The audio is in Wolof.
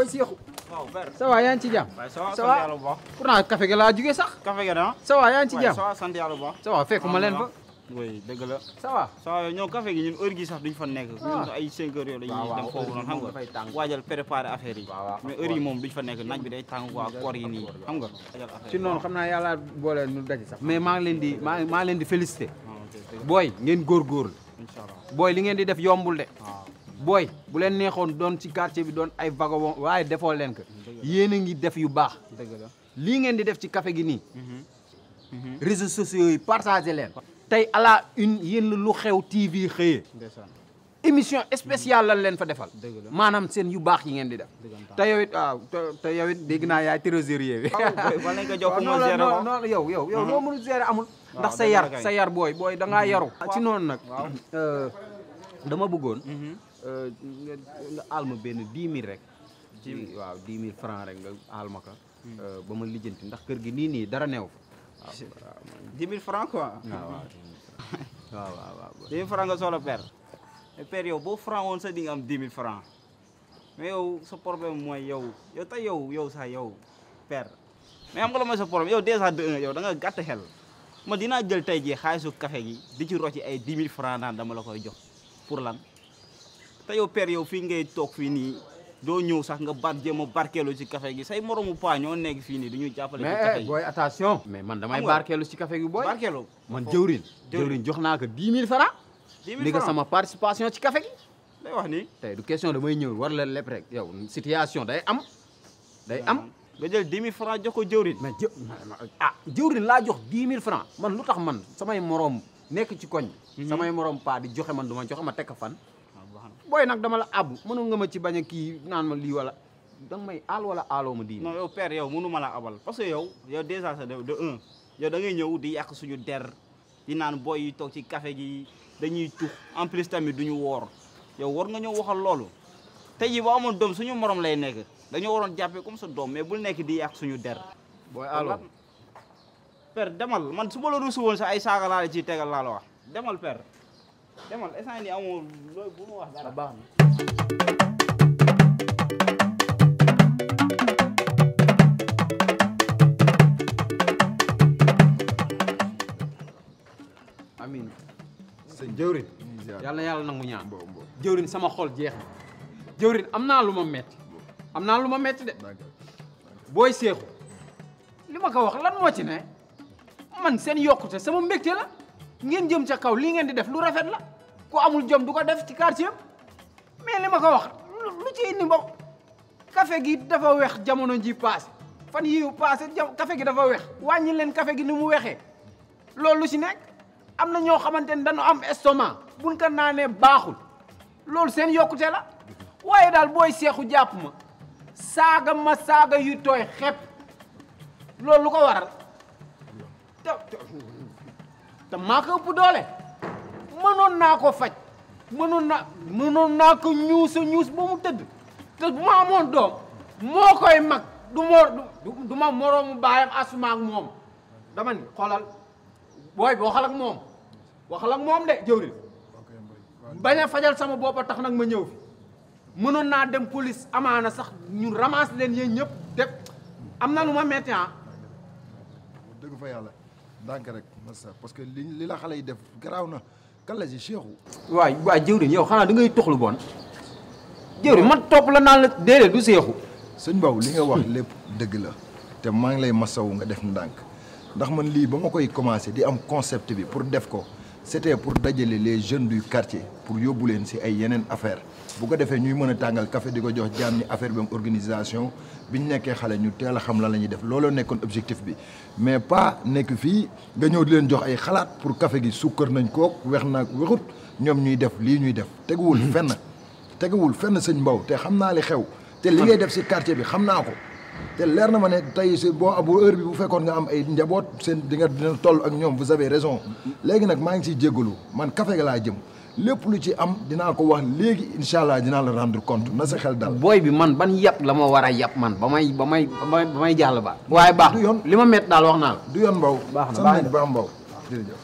booy Seexu. waaw père. ça va yaa ngi ci jàmm. waaye ça va ça sant va yàlla bu baax. pourtant café gi laa jugee sax. café gi da. ça va yaa ngi ci jàmm. ça va sant yàlla bu baax. ça va fekkuma leen fa. oui dëgg la. ça va. ça va ñoom café gi ñun heure gi sax duñ fa nekk. ñun ay 5 heures yooyu dañuy dem foofu noonu xam nga. waajal préparer affaire yi. mais heure yi moom duñ fa nekk naaj bi day tàng waa koor yi nii xam nga. ci noonu xam naa yàlla boole nu daje sax. mais maa ngi leen di maa leen di félicité. booy ngeen góorgóorlu. inchallah booy li ngeen di def yombul de. booy bu leen neexoon doon ci quartier bi doon ay vagabond waaye defoo leen ko. yéen a ngi def yu baax. dëgg la lii ngeen di def ci café gi nii. réseaux sociaux yi partagé leen. tey à la une yéen lu xew TV xëyee. émission spéciale lan leen fa defal. maanaam seen yu baax yi ngeen di def. te yow it waaw te yow it dégg naa yaay trésorier bi. wala nga jox ko ma gérer ko non yow loo mënul gérer amul. ndax sa yar booy da ngaa yaru. ci noonu nag. dama bëggoon. nga aal ma benn 10 000 rek. waaw 10 000 francs rek nga aal ma ko. ba ma lijjanti ndax kër gi nii dara neew fa. 10 000 francs quoi. waaw. 10 000 francs nga soxla père. mais père yow boo franc woon sax di nga am 10 000 francs mais yow sa problème mooy yow tey yow sax yow père. mais xam nga la mooy sa problème yow déjà de 1 yow da nga gàtt xel ma dinaa jël tey jii xaalisu café gi di ci rocci ay 10 000 francs naan dama la koy jox pour lan te yow père yow fii ngay toog fii nii doo ñëw sax nga jéem a barkeelu ci café gi say moromu paa ñoo nekk fii nii du ñu jàppale ci café gi mais booy attention mais man damay barkeelu ci café gi booy barkeelu man jëwrin jox naa ko 10 000 francs 10 000 li nga sama participation ci café gi day wax ni tey du question damay ñëw war la lépp rek yow situation day am nga jël 10 000 francs jox ko jëwrin mais jëwrin laa jox 10 000 francs man lu tax man samay moroom nekk ci koñ samay moroom paa di joxe man du ma joxe ma teg ko fan booy nag dama la abbu mënu nga ma ci bañ a kii naan ma lii wala danga may aal wala aaloo ma diine non yow père yow mënu ma la abal parce que yow déjà sa de 1 yow da ngay ñëw di yàq suñu der di naan booy yi toog ci café gi dañuy tux en plus tamit duñu woor yow war nga ñëw waxal loolu tey jii boo amoon doom suñu morom lay nekk dañoo waroon jàppee comme sa doom mais bul nekk di yàq suñu der booy aaloo père demal man su ma la rusu woon sax ay saaga laa la ciy tegal laa la wax demal père demal instant ni amoo loolu bu ma wax dara baax na amiin sëñ jëwrin yàlla na yàlla nangu ñaan jëwrin sama xol jeex na jëwrin am naa lu ma metti de booy Seexu li ma ko wax lan moo ci ne man seen yokkute sama mbégte la ngeen jëm ca kaw lii ngeen di def lu rafet la ku amul jom du ko def ci quartier mais li ma ko wax lu ci indi ba café gi dafa weex jamono ji passé fan yi passé café gi dafa weex wàññi leen café gi ni mu weexee loolu lu ci nekk am na ñoo xamante ne dañu am estomac buñ ko naanee baaxul loolu seen yokkute la waaye daal booy Seexu jàpp ma saaga yu tooy xepp loolu lu ko waral te maa ko ëpp doole mënoon naa ko faj mënoon naa ko ñuus ba mu tëdd te bu ma amoon doom moo koy mag du ma moroomu baayam asuma ak moom dama ni xoolal booy bi waxal ak moom de jëwrin bañ a fajal sama bopp tax nag ma ñëw fi mënoon naa dem police amaana sax ñu ramasse leen yéen ñëpp def am na lu ma metti dëgg fa yàlla ndànk rek masa parce que li la xale yi def garaaw na kan la si Cheikhou waay jëwrin yow xanaa da ngay toxlu bon jëwrin man topp la naan la déedéet du Seexu sëñ Mbaw li nga wax lépp dëgg la te maa ngi lay masawu nga def ndànk ndax man lii ba ma koy commencé di am concept bi pour def ko c'était pour dajale les jeunes du quartier pour yóbbu leen si ay yeneen affaire bu ko defee ñuy mën a tàngal café di ko jox jaam ni affaire bi am organisation biñ nekkee xale ñu teel a xam lan la ñuy def looloo nekkoon objectif bi mais pas nekk fii nga ñëw di leen jox ay xalaat pour café gi sukkar nañ kook weex naag wexut ñoom ñuy def lii ñuy def teguwul fenn sëñ Mbaw te xam naa li xew te li ngay def si quartier bi xam naa ko te leer na ma ne tey si boo abu heure bi bu fekkoon nga am ay njaboot seen dina toll ak ñoom vous avez raison léegi nag maa ngi siy jéggalu man café ga laa jëm lépp lu ci am dinaa ko wax léegi incha allah dinaa la rendre compte na sa xel dal. booy bi man ban yàpp la ma war a yàpp man ba may jàll ba. waaye baax du yoon li ma métti daal wax naa la. du yoon Mbaw. baax na sant nañ baax Mbaw jërëjëf.